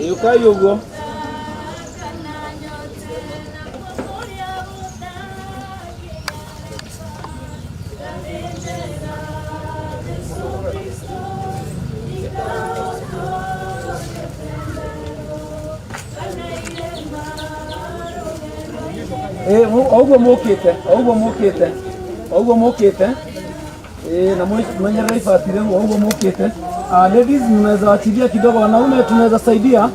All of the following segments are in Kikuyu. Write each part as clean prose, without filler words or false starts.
Ĩũkai ũguo. O ũguo mũkĩte, o ũguo mũkĩte, o ũguo mũkĩte. Na menyerera ibati rĩu, o ũguo mũkĩte. Ah, ladies mnaweza achilia kidogo, wanaume tunaweza saidia.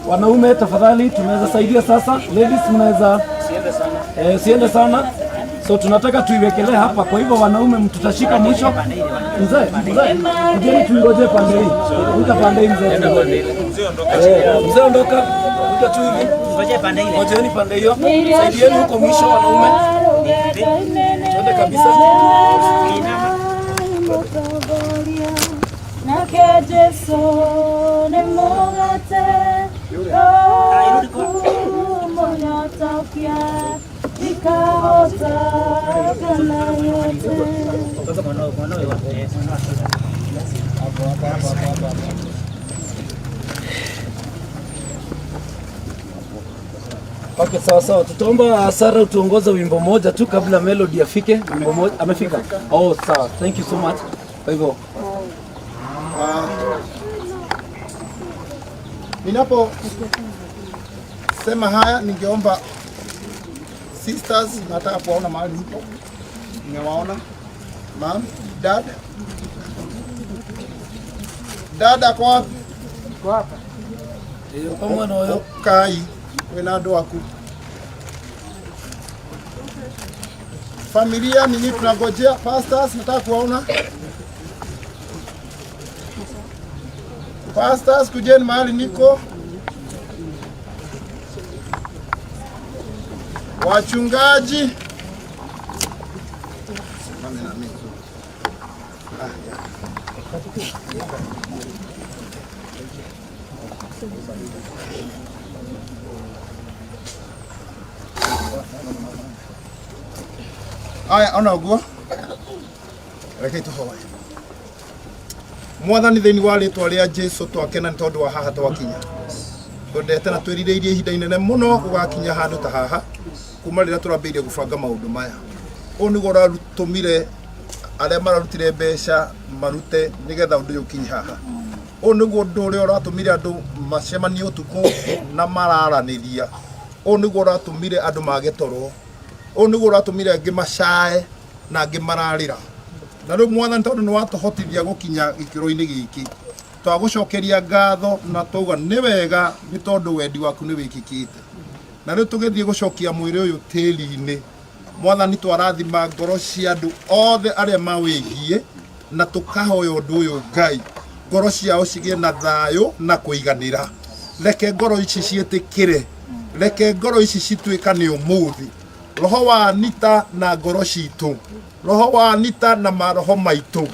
Wanaume tafadhali tunaweza saidia sasa. Ladies mnaweza siende sana. So tunataka tuiwekelee hapa, kwa hivyo wanaume tutashika mwisho. Mzee, mzee, kujeni tuingoje pande hii. Kuja pande hii mzee. Mzee ondoka. Kuja tu hivi. Ngoje pande ile. Ngojeni pande hiyo. Saidieni huko mwisho wanaume. Twende kabisa. Nake Jesu nĩ mũgate mũnyotokia ndikahota kana nyote. Sasa mwanao mwanao Hapo hapo hapo hapo hapo. Okay, sawa sawa. Tutaomba Sara utuongoze wimbo moja tu kabla Melody afike. Wimbo moja amefika. Oh, sawa. Thank you so much. Kwa hivyo Ninapo sema haya, ningeomba sisters, nataka kuwaona mahali mpo. Nimewaona mom, dad. Dad ako wapi? Kwa mwana huyo. Kai wĩna andũ aku. Familia ninyi tunangojea. Pastors, nataka kuwaona. Pastors, kujeni mahali niko. Wachungaji. Simame na mimi. Ah, yeah. Aya, ona ũguo rekei tũhoe. Mwathani, thĩinĩ wa rĩtwa rĩa Jesu, twakena nĩ tondũ wa haha twakinya. Twendete na twĩrirĩirie ihinda inene mũno gũgakinya handũ ta haha kuma rĩrĩa tũrambĩrĩirie gũbanga maũndũ maya. Ũũ nĩguo ũratũmire arĩa mararutire mbeca marute nĩgetha ũndũ ũyũ ũkinye haha. Ũũ nĩguo ũndũ ũrĩa ũratũmire andũ macemanie ũtukũ na mararanĩria. Ũũ nĩguo ũratũmire andũ mage toro. Ũũ nĩguo ũratũmire angĩ macae na angĩ mararĩra. Na rĩu Mwathani, tondũ nĩ watũhotithia gũkinya gĩkĩro-inĩ gĩkĩ, twagũcokeria ngatho na twauga nĩ wega, nĩ tondũ wendi waku nĩ wĩkĩkĩte. Na rĩu tũgĩthiĩ gũcokia mwĩrĩ ũyũ tĩri-inĩ, Mwathani, twarathima ngoro cia andũ othe arĩa mawĩgiĩ, na tũkahoya ũndũ ũyũ, Ngai, ngoro ciao cigĩe na thayũ na kũiganĩra. Reke ngoro ici ciĩtĩkĩre, reke ngoro ici cituĩkane ũmũthĩ roho wa Anita na ngoro citũ, roho wa Anita na maroho maitũ,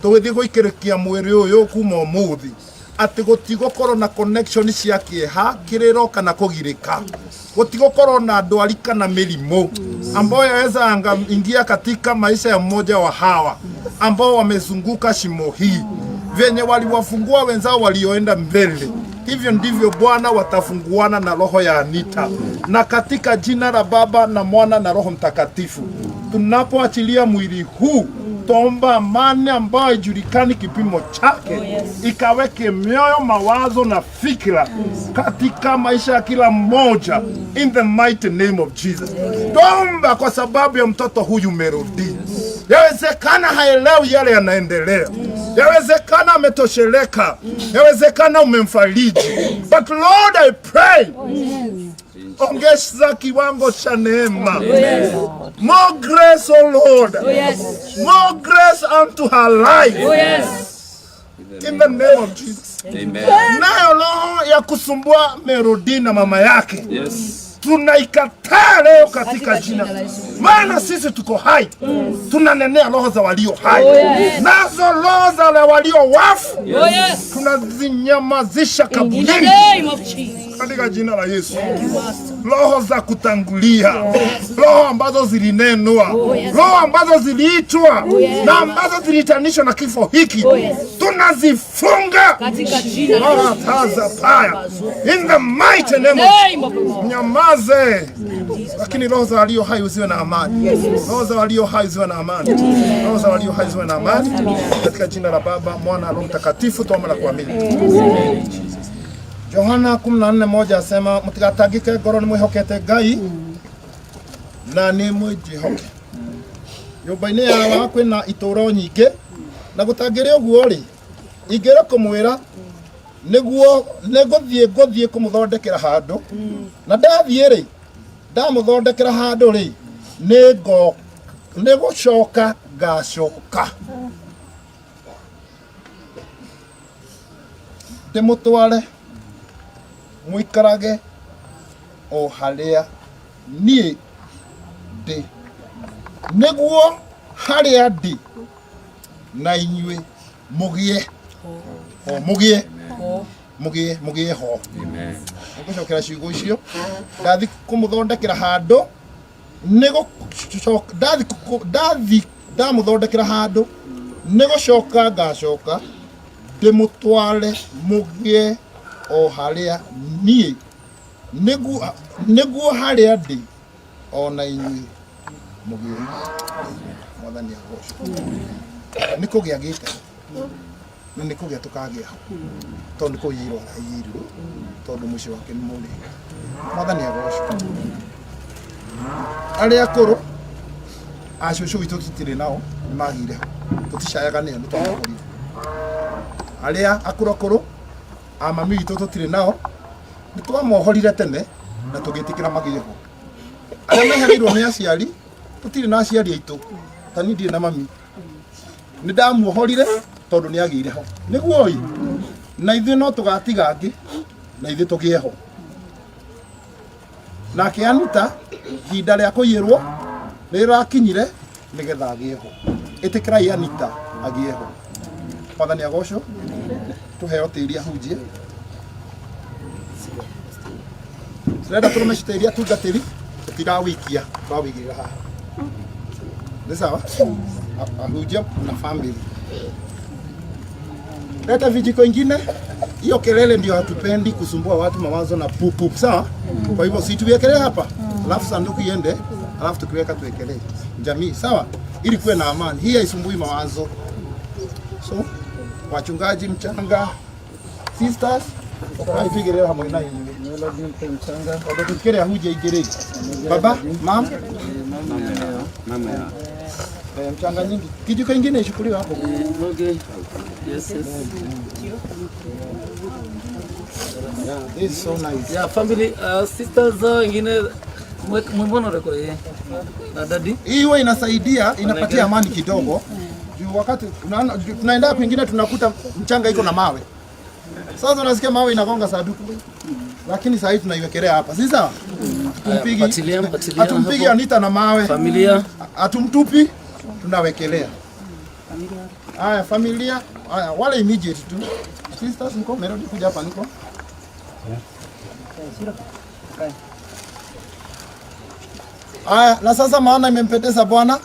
tũgĩthiĩ gũikĩrĩkia mwĩrĩ ũyũ kuma ũmũthĩ, atĩ gũtigũkorwo na connection cia kĩeha, kĩrĩro kana kũgirĩka, gũtigũkorwo na ndwari kana mĩrimũ ambayo yaweza ingia katika maisha ya mmoja wa hawa ambao wamezunguka shimo hii. Venye waliwafungua wenzao walioenda mbele, hivyo ndivyo Bwana watafunguana na roho ya Anita, na katika jina la Baba na Mwana na Roho Mtakatifu, tunapoachilia mwili huu, tuomba amani ambayo haijulikani kipimo chake ikaweke mioyo, mawazo na fikra katika maisha ya kila mmoja, in the mighty name of Jesus. Tuomba kwa sababu ya mtoto huyu Melody. Yawezekana haelewi yale yanaendelea, yawezekana ametosheleka, yawezekana umemfariji, but Lord, I pray, ongeza kiwango cha neema. More grace, oh Lord. More grace unto her life. In the name of Jesus. Amen. Nayo roho ya kusumbua Melody na mama yake tunaikataa leo katika jina, maana sisi tuko hai, tunanenea roho za walio hai, nazo roho za walio wafu tunazinyamazisha kaburini katika jina la Yesu. Roho za kutangulia, roho ambazo zilinenwa, roho ambazo ziliitwa na ambazo ziliitanishwa na kifo hiki, tunazifunga taza paya in the mighty name of Mnyamaze, lakini roho za walio hai uziwe na amani. Roho za walio hai ziwe na amani. Roho za walio hai ziwe na amani, katika jina la Baba, Mwana, Roho Mtakatifu tuomba na kuamini. Yohana 14:1 asema mtigatangike ngoro nĩ mwĩhokete Ngai na nĩ mwĩnjĩhoke. Nyũmba-inĩ yawa kwĩna itũũro nyingĩ na gũtangĩrĩ ũguo rĩ ingĩrĩ kũmwĩra nĩguo nĩngũthiĩ ngũthiĩ kũmũthondekera handũ na ndathiĩ rĩ ndamũthondekera handũ rĩ nĩngo nĩgũcoka ngacoka ndĩmũtware mũikarage o harĩa niĩ ndĩ nĩguo harĩa ndĩ na inyuĩ mũgĩe ho mũgĩe mũgĩe mũgĩe ho ngũcokera ciugo icio ndathi kũmũthondekera handũ nĩgũcoka ndathi ndathi ndamũthondekera handũ nĩgũcoka ngacoka ndĩmũtware mũgĩe o harĩa niĩ nĩguo nĩguo harĩa ndĩ o na inyuĩ mũgĩe. Mwathani agocwo. Nĩ kũgĩa gĩte na nĩ kũgĩa tũkagĩa ho tondũ nĩ kũiyĩrwo araiyĩirwo tondũ mũciĩ wake nĩ mũrĩ. Mwathani agocwo. Arĩa akũrũ acũcũ witũ tũtirĩ nao nĩ magĩire ho tũticayaga nĩo nĩ twamakorire. Arĩa akũrũ akũrũ a mami witũ tũtirĩ nao nĩ twamohorire tene na tũgĩtĩkĩra magĩe ho. Arĩa mehereirwo nĩ aciari tũtirĩ na aciari aitũ ta niĩ ndirĩ na mami nĩ ndamuohorire tondũ nĩ agĩire ho nĩguo ĩ na ithuĩ no tũgatiga angĩ na ithuĩ tũgĩe ho. Nake Anita ihinda rĩa kũiyĩrwo nĩ rĩrakinyire nĩgetha agĩe ho. Ĩtĩkĩrai Anita agĩe ho. Mwathani agocwo tũheo tĩri ahunjie. Tũrenda tũrũme tĩri atungatĩri tũtirawikia tũrawĩigĩrĩra haha. Nĩ sawa? Ahunjia na family. Leta vijiko ingine. Hiyo kelele ndio hatupendi kusumbua watu mawazo na pup pup, sawa? Kwa hivyo si tuwekelee hapa, alafu sanduku iende, alafu tukiweka tuwekelee jamii, sawa? Ili kuwe na amani. Hii haisumbui mawazo. So wachungaji, mchanga, sisters, ukaipigirira hamwe na inyuĩ tondũ tũtikĩrĩ ahunjia aingĩ rĩ. Baba, mam, mchanga nyingi. Kijiko ingine ichukuliwe hapo. Okay. Yes, yes. Yeah, this is so nice. Yeah, family, sisters wengine mwimbono reko eh. Na daddy. Hii huwa inasaidia, inapatia amani kidogo. Juu wakati tunaenda kwingine tunakuta mchanga iko na mawe. Sasa unasikia mawe inagonga sanduku. Lakini sasa hivi tunaiwekelea hapa. Si sawa? Hatumpigi. Hatumpigi Anita na mawe. Familia. Hatumtupi, tunawekelea. Haya familia, haya wale immediate tu. Sisters niko Melody kuja hapa niko. Haya, na sasa maana imempendeza Bwana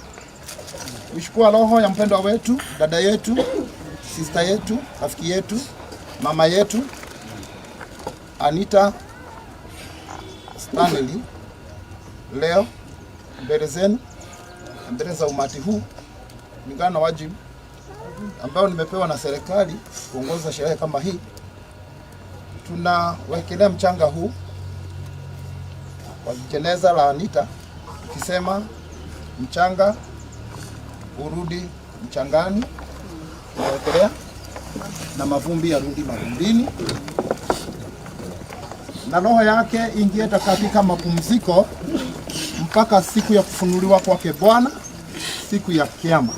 kuchukua roho ya mpendwa wetu, dada yetu, sister yetu, rafiki yetu, mama yetu Anita Stanley leo mbele zenu, mbele za umati huu, kulingana na wajibu ambao nimepewa na serikali kuongoza sherehe kama hii, tunawekelea mchanga huu kwa jeneza la Anita tukisema mchanga urudi mchangani, tunawekelea na mavumbi yarudi mavumbini, na roho yake ingie katika mapumziko mpaka siku ya kufunuliwa kwake Bwana, siku ya Kiyama,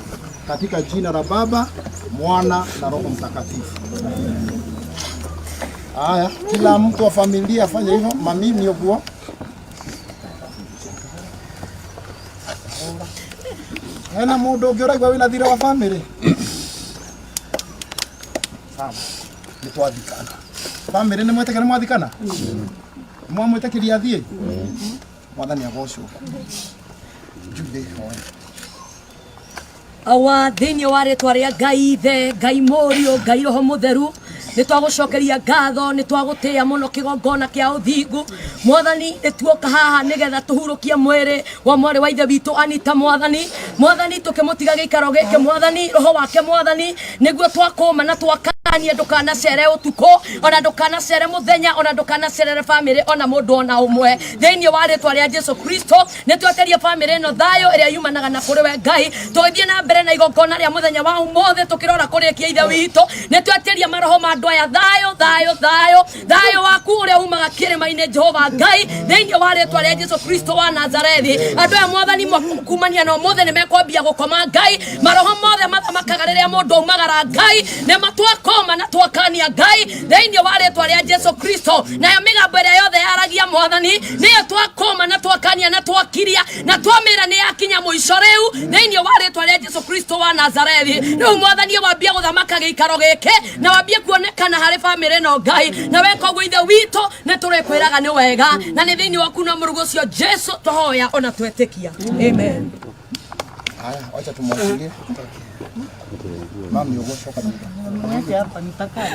katika jina la Baba, Mwana na Roho Mtakatifu. Haya, kila mtu wa familia afanye hivyo. Mami ni uguo hena mundu ungi uraigua wina thira wa family. Sawa, nĩ twathikana. Family nĩ mwetĩkĩra nĩ mwathikana? Mwamwĩtĩkĩria athiĩ? Mwathani agocwo. Jude, hoya. Awa thĩinĩ wa rĩtwa rĩa Ngai Ithe, Ngai Mũriũ, Ngai Roho Mũtheru, nĩ twagũcokeria ngatho, nĩ twagũtĩĩa mũno kĩgongona kĩa ũthingu. Mwathani, nĩ tuoka haha nĩgetha tũhurũkie mwĩrĩ wa mwarĩ wa ithe witũ Anita. Mwathani, Mwathani, tũkĩmũtiga gĩikaro gĩkĩ, Mwathani, roho wake, Mwathani, nĩguo twakũma na twakanie ndũkanacere ũtukũ, ona ndũkanacere mũthenya, ona ndũkanacerere bamĩrĩ ona mũndũ ona ũmwe. Thĩinĩ wa rĩtwa rĩa Jesu Kristo, nĩ tweterie bamĩrĩ ĩno thayũ ĩrĩa yumanaga na kũrĩ we Ngai. Tũgĩthiĩ na mbere na igongona rĩa mũthenya wa ũmũthĩ, tũkĩrora kũrĩkia ithe witũ, nĩ tweteria maroho ma andũ aya thayũ, thayũ, thayũ, thayũ waku ũrĩa umaga kĩrĩma-inĩ, Jehova Ngai, thĩinĩ wa rĩtwa rĩa Jesu Kristo wa Nazarethi. Andũ aya, Mwathani, kumania na ũmũthĩ nĩ mekwambia gũkoma. Ngai, maroho mothe mathamakaga rĩrĩa mũndũ aumagara, Ngai, nĩ matwakoma na twakania, Ngai, thĩinĩ wa rĩtwa rĩa Jesu Kristo. Nayo mĩgambo ĩrĩa yothe yaragia, Mwathani, nĩyo twakoma na twakania na twakiria na twamĩra nĩ yakinya mũico rĩu, thĩinĩ wa rĩtwa rĩa Jesu Kristo wa Nazarethi. Rĩu, Mwathani, wambie gũthamaka gĩikaro gĩkĩ na wambie kuonekana harĩ bamĩrĩ ĩno, Ngai, na weka ũguo, ithe witũ, nĩ tũrĩkwĩraga nĩ wega, na nĩ thĩinĩ waku na mũrugo ũcio Jesu twahoya ona twetĩkia, amen. Haya, wacha tumwachilie. Mami, ugocoka thutha. Niache hapa nitakaa.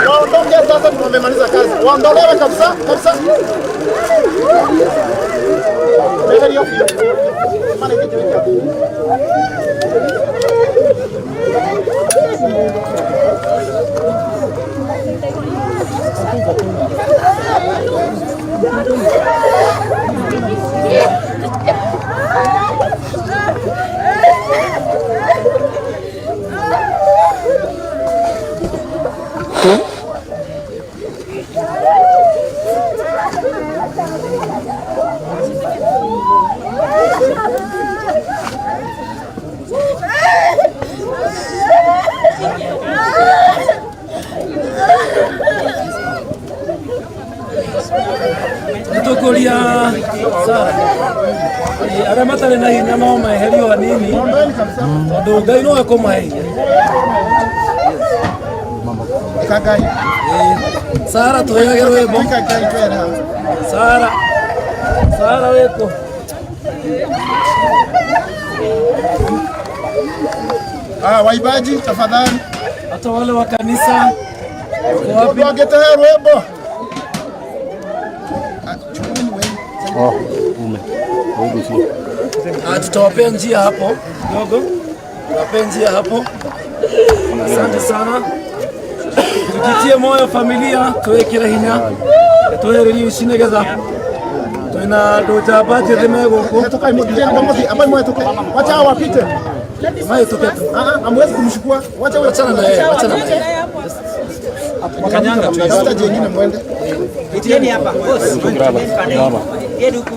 Waondoke sasa, tumemaliza kazi. Waondolewe kabisa kabisa. Meherio biũ. Mana ikĩnjĩkĩra. Nĩtũkũria Sara, arĩa matarĩ na hinya no meherio hanini, tondũ Ngai no ekũmahe hinya. Ika Ngai. Sara, tũheage rwĩmbo. Ika Ngai twere haha. Sara, Sara, wĩkũ? Ah, waimbaji tafadhali. Hata wale wa kanisa wako wapi? Mũndũ angĩtũhe rwĩmbo. Ah, chukueni wewe. Ah, tutawapea njia hapo kidogo, tutawapea njia hapo. Asante sana, tujitie moyo familia, twĩkĩre hinya, twehererie ici nĩgetha twĩna andũ njamba njĩthĩ me gũkũ. Hetokai mũthiĩ, amba mũthiĩ, amba mũhetũke. Wacha hao wapite. Mahĩtũke tu. Ah, ah, hamwezi kumchukua. Wacha wewe. Wachana na yeye, wachana na yeye. Kanyanga tu. Tafuta jengine mwende. Itieni hapa. Boss. Itieni pande hii. Itieni huku.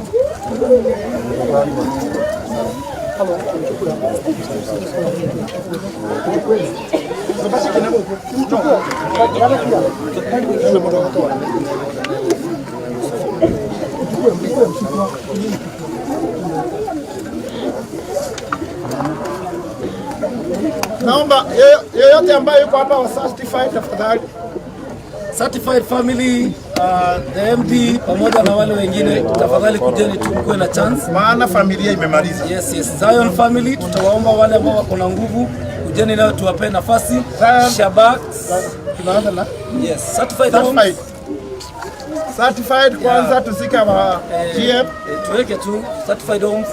Naomba yeyote ambaye yuko hapa wa certified tafadhali. Certified family, the MD pamoja na wale wengine, tafadhali kujeni tu mkuwe na chance. Maana familia imemaliza. Yes. Zion family, tutawaomba wale ambao wako na nguvu, kujeni nayo tuwape nafasi. Zion. Shabak. Tunaanza na Yes, certified homes. certified. Certified kwanza tuzike wa GM. Tuweke tu certified homes.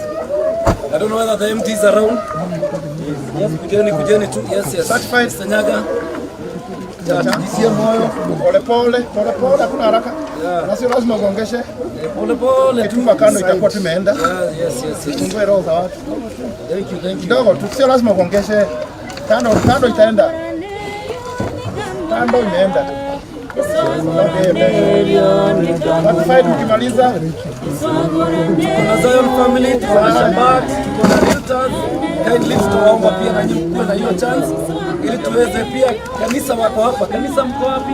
I don't know whether the MD is around. Yes, kujeni, kujeni tu. Yes. Certified. Mr. Nyaga. Tujitie moyo pole pole pole pole, hakuna haraka. Na sio lazima ugongeshe. Pole pole tu. Kitupa kando itakuwa tumeenda. Yeah, yes. Fungue roho za watu. Thank you, thank you. Kidogo tu, sio lazima ugongeshe. Kando kando itaenda. Kando imeenda. Certified ukimaliza Tuko na Zion family, tuko na Shabak, tuko na Realtors. Kindly tutawaomba pia na nyinyi kuwe na hiyo chance ili tuweze pia. Kanisa wako hapa, kanisa mko wapi?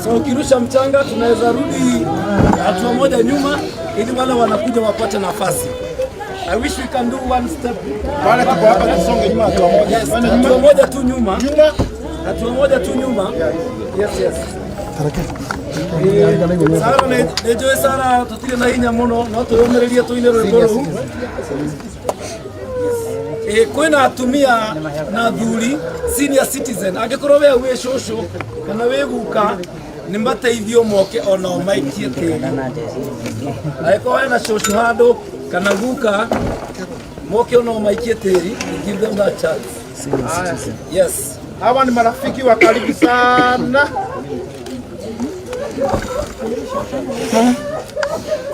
So ukirusha mchanga tunaweza rudi hatua moja nyuma ili wale wanakuja wapate nafasi. I wish we can do one step. Wale tuko hapa tusonge nyuma hatua moja. Yes, Twende hatua nyuma. moja tu nyuma. Nyuma. Hatua moja tu nyuma. Yes. Sara nä njå Sara tå tirä na hinya må no no twä å mä rä rie tå ine rwä mbo rå u. Kwĩna atumia na athuri senior citizen, angĩkorwo we wĩ cũcũ kana wĩ guka, nĩ mateithio moke onao maikie tĩri. Angĩkorwo wena cũcũ handũ kana guka, moke onao maikie tĩri. Give them that chance. Yes. Hawa ni marafiki wa karibu sana.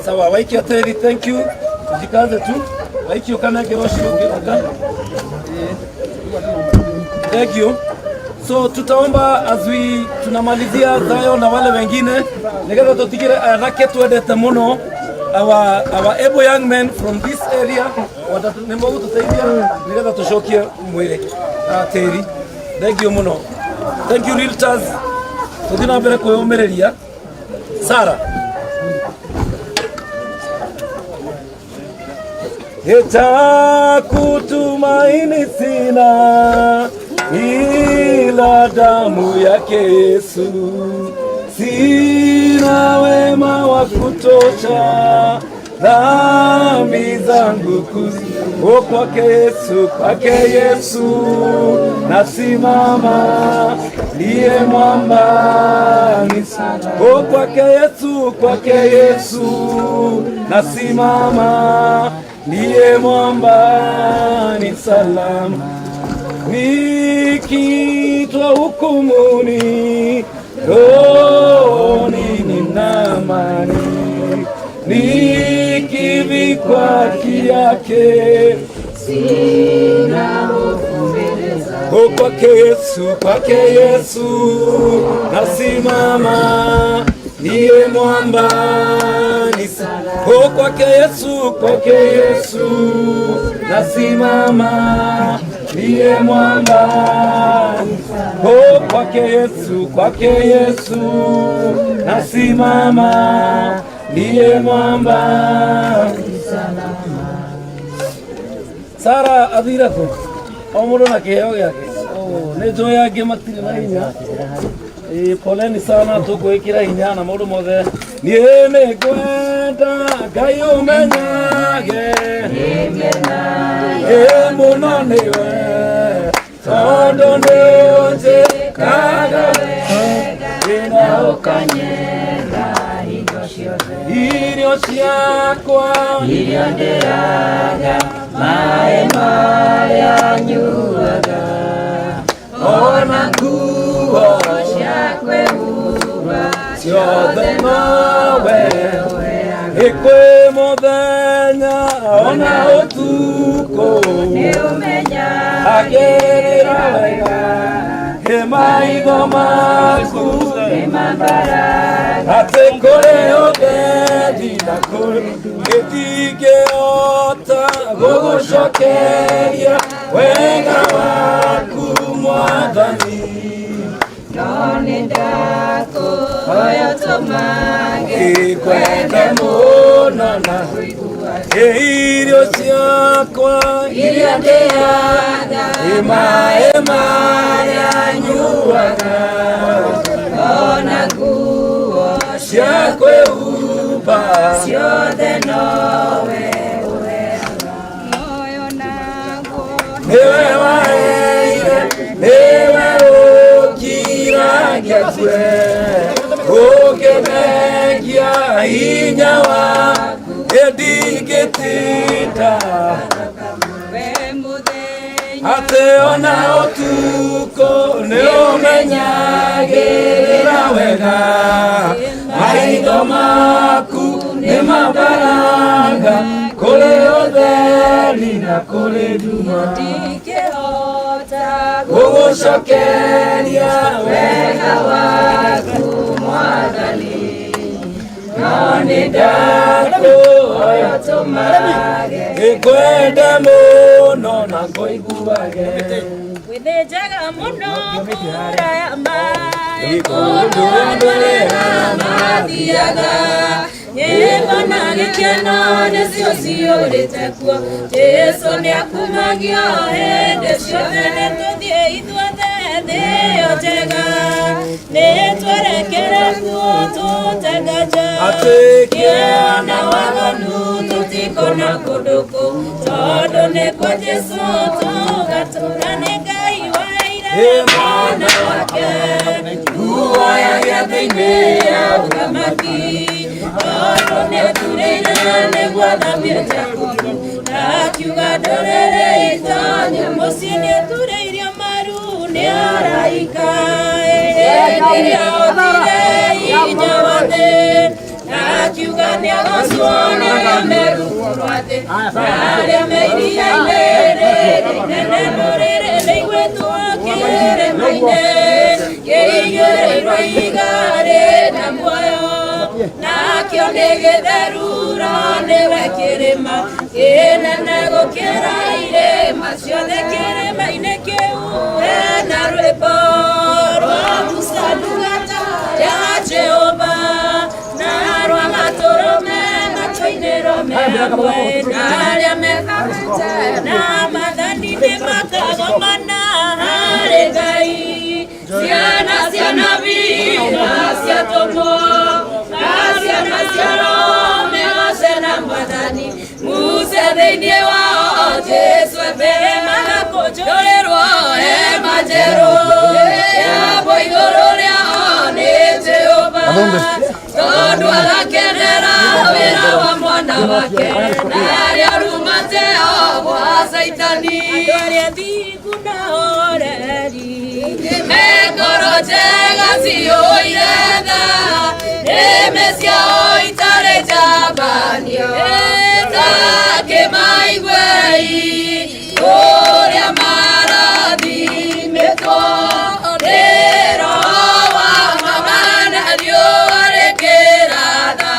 Sawa, waikia tĩri, thank you. Tujikaze tu. Waikio kana ngero ũcio ũngĩ ũka. Thank you. So tutaomba as we tunamalizia Zion na wale wengine nigetha tutigire anake twendete muno, our able young men from this area nĩ megũtũteithia nigetha tũcokie mwĩrĩ tĩri. Thank you muno. Thank you, realtors. Tuthiĩ na mbere kwĩyũmĩrĩria. Sara. Kutumaini sina ila damu yake Yesu, sina wema wa kutosha dhambi zangu kuzi. O, kwake Yesu, kwake Yesu nasimama, ndiye mwamba. O, kwake Yesu, kwake Yesu nasimama, ndiye mwamba ni salama. Nikiitwa hukumuni, rohoni nina amani, nikivikwa haki yake. O, kwake Yesu, kwake Yesu nasimama, ndiye mwamba ni. O, kwake Yesu, kwake Yesu nasimama, ndiye mwamba. O, kwake Yesu, kwake Yesu nasimama, ndiye mwamba. Sara athire kũ? O mũndũ na kĩheo gĩake. Oh, nĩ njũĩ angĩ matirĩ na hinya. Ĩĩ, poleni sana, tũkwĩkĩra hinya na maũndũ mothe. Niĩ nĩ ngwenda Ngai ũmenyage ĩ mũno nĩwe, tondũ nĩ ũnjĩkaga wega na ũkanyenda hingo ciothe. Irio ciakwa, irio ndĩaga, maĩ marĩa nyuaga, ona nguo cia kwĩhumba, ciothe nowe. Ĩkwĩ mũthenya ona ũtukũ, nĩ ũmenyaga agĩrĩra wega ĩ maitho maku nĩ mambaraga atĩ kũrĩ ũtheri na kũrĩ gĩtingĩhota gũgũcokeria wega waku, Mwathani. No nĩ ndakũhoya ũtũmage Ngwende mũno na ĩ irio ciakwa, irio ndĩaga, ĩ maĩ marĩa nyuaga, ona nguo cia kwĩhumba, ciothe nowe ũheaga muoyo naguo. Nĩwe waheire, nĩwe ũkiragia kwe ũkĩmengia hinya waku ĩndingĩtinda we mũthenya atĩ ona ũtukũ nĩ ũmenyagĩrĩra wega, maitho maku nĩ mambaraga kũrĩ ũtheri na kũrĩ nduma. Ndingĩhota gũgũcokeria wega waku, Mwathani, no Nĩ ndakũhoya tũmage Ngwende mũno na ngũiguage. Gwĩthĩnjaga mũno kũraya maĩ Kũndũ andũ arĩa mathiaga nyĩmbo na gĩkeno nĩcio ciyũrĩte kuo Jesũ nĩakumagio hĩndĩ ciothe nĩtũthiĩ ithuothe thĩ ĩyo njega nĩtwerekere kuo tũte nganja Atĩ kĩeha na waganu tũtikona kũndũ kũu tondũ nĩ kwa Jesũ tũgatũra nĩ Ngai waire mwana wake nguo ya gĩathĩ-inĩ ya ũthamaki tondũ nĩaturĩire nĩguo athamie Jakubu na akiuga ndũrĩrĩ itonye mũciĩ nĩaturĩirio maru nĩ araika hĩndĩ ĩrĩa othire hinya wa thĩ na akiuga nĩagocwo nĩ arĩa me rungu rwa thĩ na arĩa me iria-inĩ rĩrĩ inene ndũrĩrĩ nĩigwĩtwo kĩrĩma-inĩ kĩigĩrĩirwo ihiga rĩna muoyo nakĩo nĩ gĩtheruro nĩwe kĩrĩma kĩnene gũkĩra irĩma ciothe kĩrĩma-inĩ kĩu hena rwĩmbo rwa Musa ndungata ya Jehova na rwa gatũrũme matũ-inĩ me hamwe na arĩa methamĩte na maathani nĩ makagomana harĩ Ngai ciana cia nabii na cia tũmwo na ciana cia Roho mĩgoce na Mwathani Musa thĩinĩ wao Jesũ mbere magakũnjũrĩrwo hema njerũ yambwo igũrũ rĩao nĩ Jehova tondũ agakenera wĩra wa mwana wake na arĩa arumateo gwa Caitani andũ arĩa thingu na oreri me ngoro njega ciyũire tha nĩmĩ ciao itarĩ njambanio ta kĩmaiguei kũrĩa marathimĩtwo nĩ Roho wa mama na riũa rĩkĩratha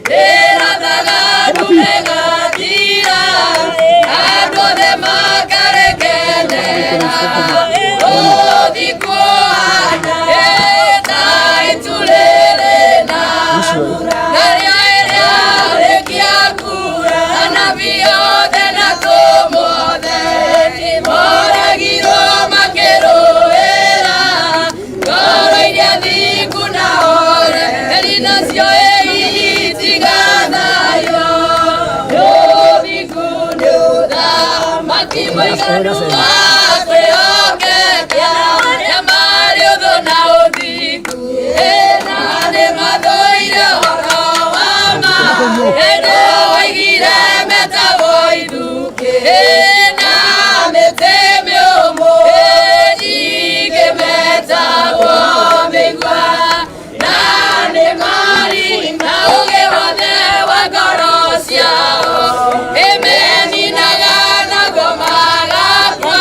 rĩrathaga ndume ĩgathira andũ othe makarĩkenera ũthingu ũhana ta itu rĩrĩ na mbura narĩo ĩrĩa rĩkia kura anabii othe na atũmwo othe moragirwo makĩrũĩra ngoro iria thingu na oreri nacio itigathayo ũthingu nĩ ũthamaki mũiganu wa kwĩhokeka arĩa marĩ ũthũ na ũthingu na nĩ mathũire ũhoro wa ma hĩndĩ waigire metagwo ithukĩ na mĩtĩ mĩũmũ nyingĩ metagwo mĩigua na nĩ mari na ũgĩ wothe wa ngoro ciao ĩmeninaga naguo magakua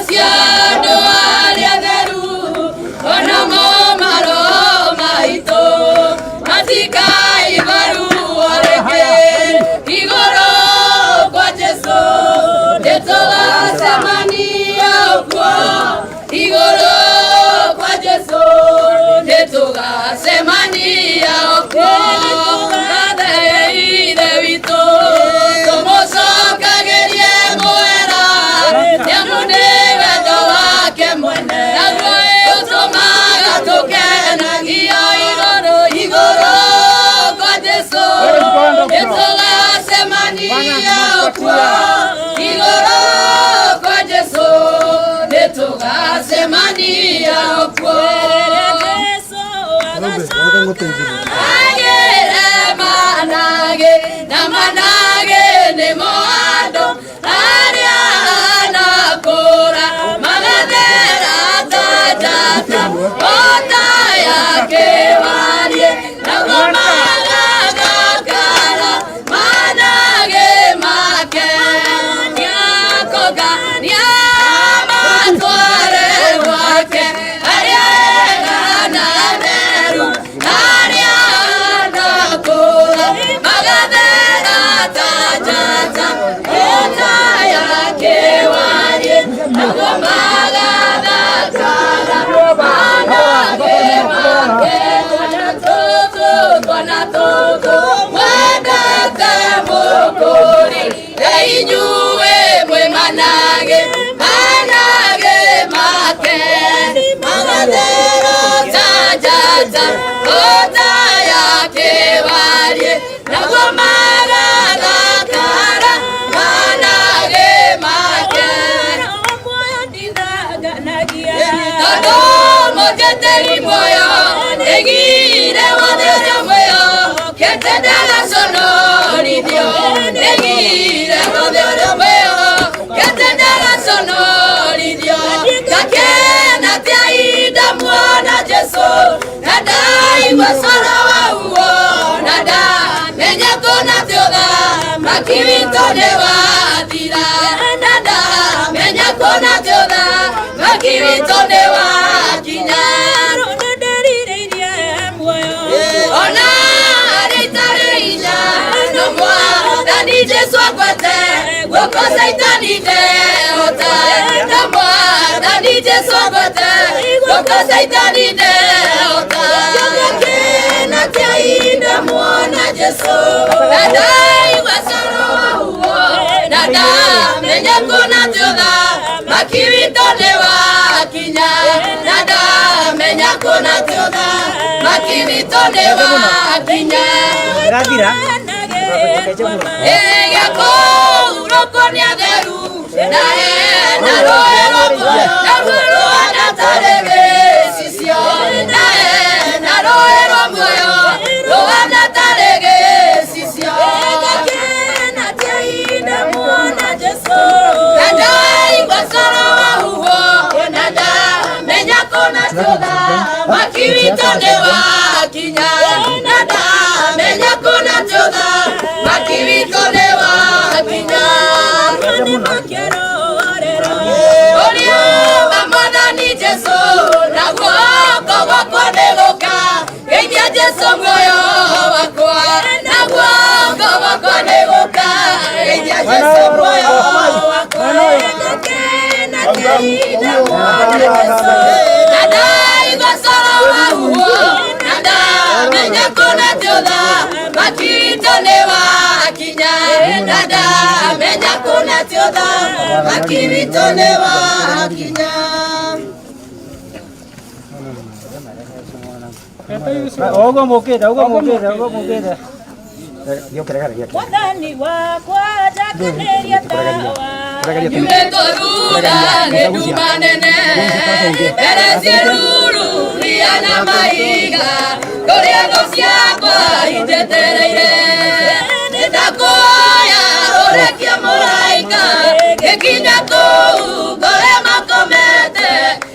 cia andũ arĩa atheru onamo maroho maitũ matikaigua ruo rĩngĩ igũrũ kwa Jesũ nĩtũgacemania ũguo igũrũ kwa Jesũ nĩtũgacemania ũguo Ngathe Ithe witũ tũmũcokagĩrie mũhera nĩamu nĩ wendo wake mwene naguo ũtũmaga tũkenagio igũrũ igũrũ kwa Jesũ nĩtũgacemania ũguo igũrũ kwa Jesũ nĩtũgacemania ũguo Agere manage na manage nĩmo andũ arĩa anakũra magathera ta njata ota ya kĩwarie naguo magathakara manage make nĩakũngania matware gwake arĩa ega na atheru arĩa anakũra magathera ta njata ota ya kĩwarie naguo magathakara manage make tũtũ twana tũtũ mwendete mũkũri na inyuĩ mwĩ manage manage make magathera ta njata ota ya kĩwarie naguo magathakara manage make tondũ mũnjeteri muoyo nĩgire wothe ũrĩa muoyo kĩte ndagaconorithio nĩgire wothe ũrĩa muoyo kĩte ndagaconorithio ngakena tia ihinda muona Jesũ na ndaigua coro wauo na ndamenya kũna ti ũthamaki witũ nĩ wathira na ndamenya kũna ti ũthamaki witũ nĩ wakinya ona arĩa itarĩ hinya no mwathani Jesũ agwate guoko Caitani ndehota no mwathani Jesũ agwate guoko Caitani ndehota ngakena tia ihinda muona Jesũ na ndaigua coro wauo na ndamenya kũna ti ũthamaki witũ nĩ wakinya na ndamenya kũna ti ũthamaki witũ nĩ wakinya Ĩrathira. Gĩakũhurũkwo nĩ atheru na hena rũĩ rũmwe naruo rũhana tarĩ gĩcicio na hena rũĩ rwa muoyo rũhana tarĩ gĩcicio na ndaigua coro wahuho na ndamenya kũna ti ũthamaki witũ nĩ wakinya na ndamenya kũna ti ũthamaki witũ nĩ wakinya ũrĩa wa mwathani Jesũ na guoko gwakwa nĩ gũka geithia Jesũ muoyo wakwa na guoko gwakwa nĩ gũka geithia Jesũ muoyo wakwa na ndaigua coro wahuo na ndamenya kũna ti ũthamaki witũ nĩ wakinya na ndamenya kũna ti ũthamaki witũ nĩ wakinya Ogo mukite, ogo mukite, ogo mukite. Mwathani wakwa njakanĩria tawa Nyumĩtwo thutha nĩ nduma nene mbere ciĩruru ria na mahiga kũrĩa thũ ciakwa injetereire nĩndakũhoya ũrekie mũraika gĩkinya kũu ngore makomete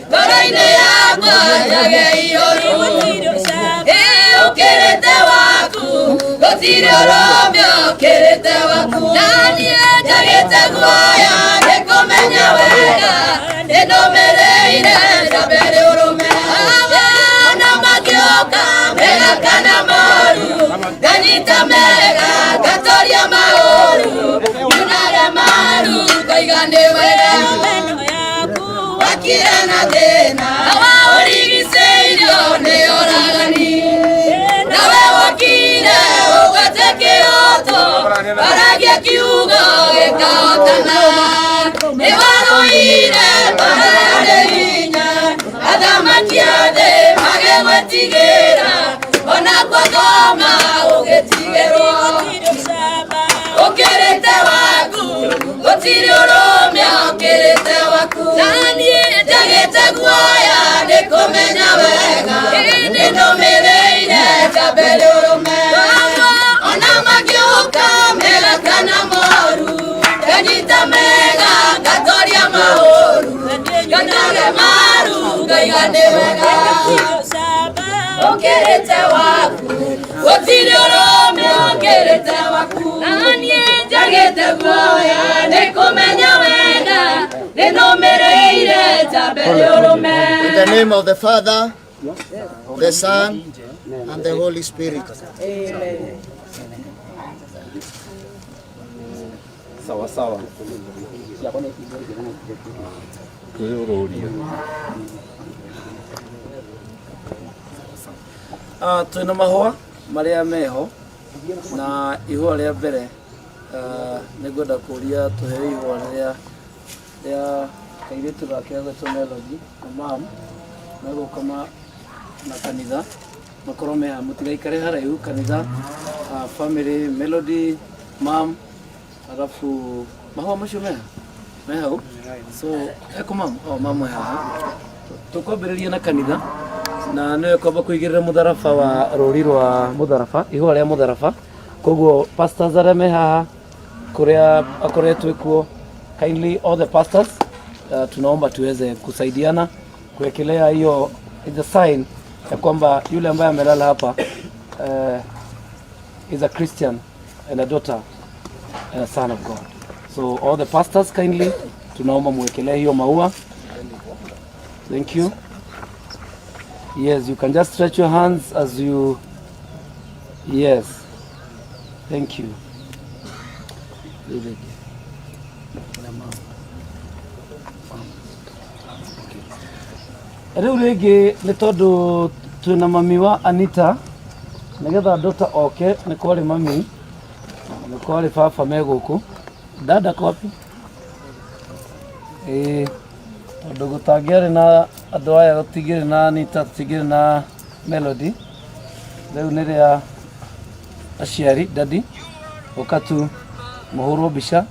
ngoro-inĩ yakwa njage ihũru ũkĩrĩte waku gũtirĩ ũrũme ũkĩrĩte waku na niĩ njagĩte guoya nĩkũmenya wega nĩ nĩ wega wakire na thĩna ũrigicĩirio nĩ oragani nawe wokire ũgwete kĩroto waragia kiugo gĩkahotana nĩ warũire mbara yarĩ hinya athamaki a thĩ magĩgwĩtigĩra ona kwa ngoma ũgĩtigĩrwo ũkĩrĩte waku gũtirĩ ũrũme ũkĩrĩte waku na niĩ njagĩte guoya nĩ kũmenya wega nĩ nũmĩrĩire njambere ũrũme ona mangĩũka mega kana moru nganyita mega ngatoria maũru ngatare maru ngaiga nĩ wega ũkĩrĩte waku gũtirĩ ũrũme ũkĩrĩte waku na niĩ njagĩte guoya nĩ kũmenya wega nĩ nũmĩrĩire njambere ũrũme. In the name of the Father, the Son, and the Holy Spirit. Sawa sawa. Twĩna mahũa marĩa meho na ihũa rĩa mbere nĩ ngwenda kũria tũheo ihũa rĩrĩa rĩa kairĩtu gake gagwĩtwo Melody na mam megũka na kanitha makorwo me haha mũtigaikare haraihu kanitha family Melody mam alafu mahũa macio meha me hau so eko mam oh mam e haha tũkwambĩrĩria na kanitha na nĩwe kwamba kũigĩrĩra mũtharaba wa rũri rwa mũtharaba ihũa rĩa mũtharaba koguo pastors arĩa me haha kũrĩa akoretwo kuo kindly all the pastors tunaomba tuweze kusaidiana kuwekelea hiyo is a sign ya kwamba yule ambaye amelala hapa is a Christian and a daughter and a son of God. So all the pastors kindly tunaomba muwekelee hiyo maua. Thank you. Yes, you can just stretch your hands as you. Yes. Thank you. Rĩu rĩngĩ nĩ tondũ twĩna mami wa Anita nĩgetha ndota oke nĩ kwarĩ mami nĩ kwarĩ baba me gũkũ dada kwapi ĩĩ tondũ gũtangĩarĩ na andũ aya gũtingĩrĩ na Anita tũtingĩrĩ na Melody rĩu nĩ rĩa aciari dadi ũka tu mũhũrwo mbica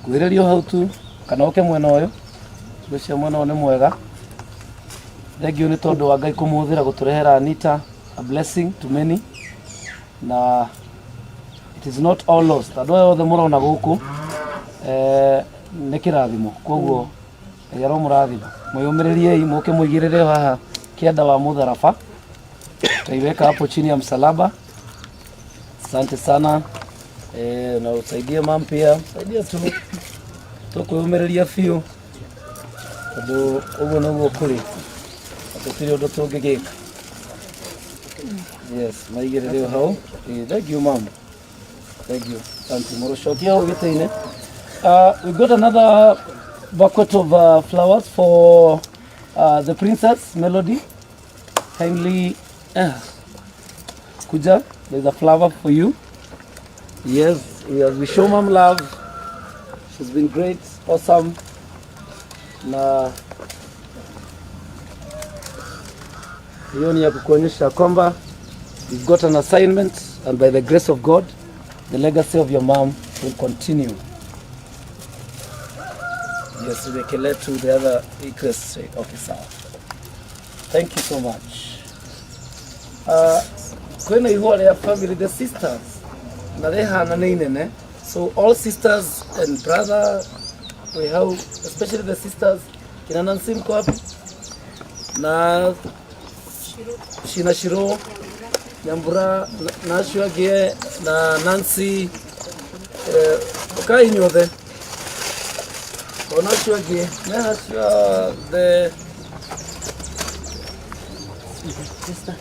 kuhĩrĩrio hau tu kana ũke mwena ũyũ ngwĩciria mwena ũyũ nĩ mwega thengiũ nĩ tondũ wa Ngai kũmũhũthĩra gũtũrehera Anita a blessing to many na it is not all lost andũ aya othe mũrona gũkũ nĩ kĩrathimo koguo Ngai aromũrathima mwĩyũmĩrĩriei mũke mũigĩrĩre haha kĩanda wa mũtharaba tutaiweka hapo chini ya msalaba. Asante sana na usaidie mam pia saidie tu tũkwĩyũmĩrĩria biũ tondũ ũguo nĩguo kũrĩ na tũtirĩ ũndũ tũngĩgĩka. Yes, maigĩrĩre hau. Thank you mam. Thank you. Asante. Mũrũcokia hau gĩtĩ-inĩ. We got another bucket of flowers for the princess Melody. Kindly kuja, there's a flower for you. Yes, as we show mom love. She's been great, awesome. Na hiyo ni ya kukuonyesha kwamba you've got an assignment and by the grace of God the legacy of your mom will continue. Yes, we can let to the other request. Okay, sawa. Thank you so much. Kwĩna ihũa rĩa family, the sisters, na rĩhana nĩ inene. So all sisters and brother, we have, especially the sisters, kina Nancy mko wapi? Na Shina Shiro, Nyambura, na acio angĩ na Nancy, ũkai inyuothe. Ona acio angĩ, me acio the sister.